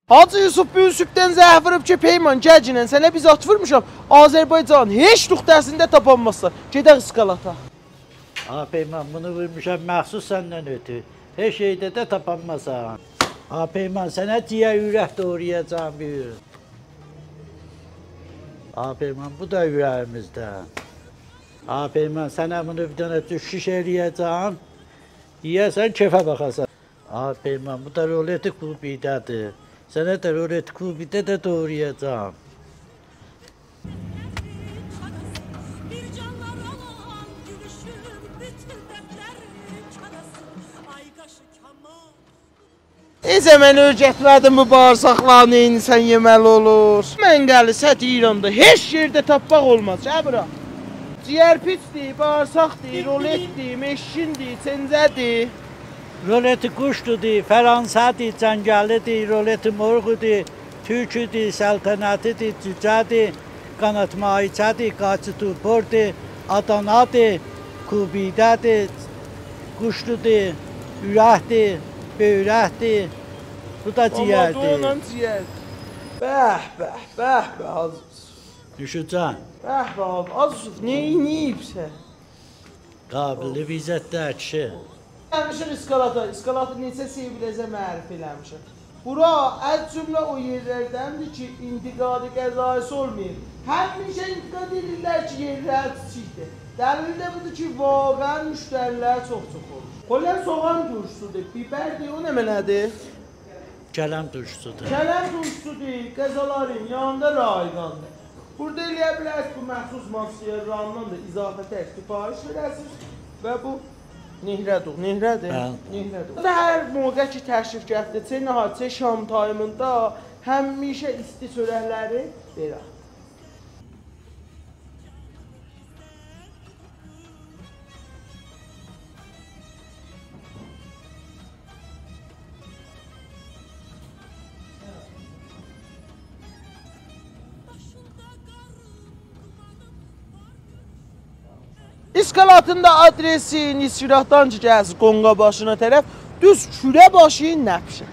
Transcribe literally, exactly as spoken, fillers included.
حاجی یوسف بو گون صبحدن زنگ ووروب کی، پیمان، گلگینن سنه بیر زاد وورموشام. آذربایجانین هئچ نقطه‌سینده تاپانمازسان. گئدک اسکالاتا. آ، پیمان، بونو وورموشام مخصوص سندن اؤتور. هئچ یئرده ده تاپانمازسان. آ، پیمان، سنه جیگر اورک دوغرایاجاغام بیر گون. آ، پیمان، بو دا اوره‌ییمیزدن. آ، پیمان، سنه بونو بیر دنه جوت شیش ائله‌یه‌جم. یئیه‌سن، کئفه باخاسان. آ، پیمان، بو دا رولت کوبیده‌دیر. سنه ده رولت کوبیده ده دوغرایاجاغام. نئجه من اؤیرتمه‌دیم بو باغیرساقلاری نئینیسن یئمه‌لی اولور؟ منقلی سطح ایراندا هئچ یئرده تاپماق اولماز. گل بورا. جیگر پیچدیر، باغیرساقدیر، رولتدیر، مشکیندیر، چنجه‌دیر. رولت گوشتدور، فرانسه‌دیر، جنگلی‌دیر، رولت مرغدور، تورکودور، سلطنتی‌دیر، جوجه‌دیر، قانات ماهیچه‌دیر، قاچی توپوردور، آدانادیر، کوبیده‌دیر، گوشتدور، اورکدیر، بؤیرکدیر. بو دا جیگردیر. بابا، دویونان جیگر. به، به، به، به، حاجی. نوش‌جان. به، به، حاجی. حاجی یوسف، نه، نه یئییبسن؟ قابل لذت‌دیر، کیشی. گلمیشیک اسکالاتا، اسکالاتی نئچه سئویله‌جه معرفی ائله‌میشیک. بورا از جمله او یئرلردندیر کی، انتقاد غذایی‌سی اولماییب. همیشه انتقاد ائدیرلر کی، یئرلری کیچیکدیر. دلیلی ده بودور کی، واقعاً مشتری‌لری چوخ-چوخ اولور. کلاً سوغان تورشوسودور، بیبردیر، او نمنه‌دیر؟ کلم تورشوسودور. کلم تورشوسودور، غذالارین یانیندا رایگاندیر. بورادا ائلیه بیلرسینیز، بو مخصوص ماسیرلاریندان دا اضافه‌تر سفارش وئره‌سینیز و بو نهره‌دیر، نهره‌دیر؟ بلی. نهره‌دیر. بورادا هر موقع کی، تشریف گتیره‌سن، چه ناهار، چه شام تایمیندا همیشه ایستی چؤرکلری وئرر. اسکالاتین دا آدرسی، نصف‌راهدان کی گلیرسیز قونقا باشینا طرف، دوز کوره باشی نبشه.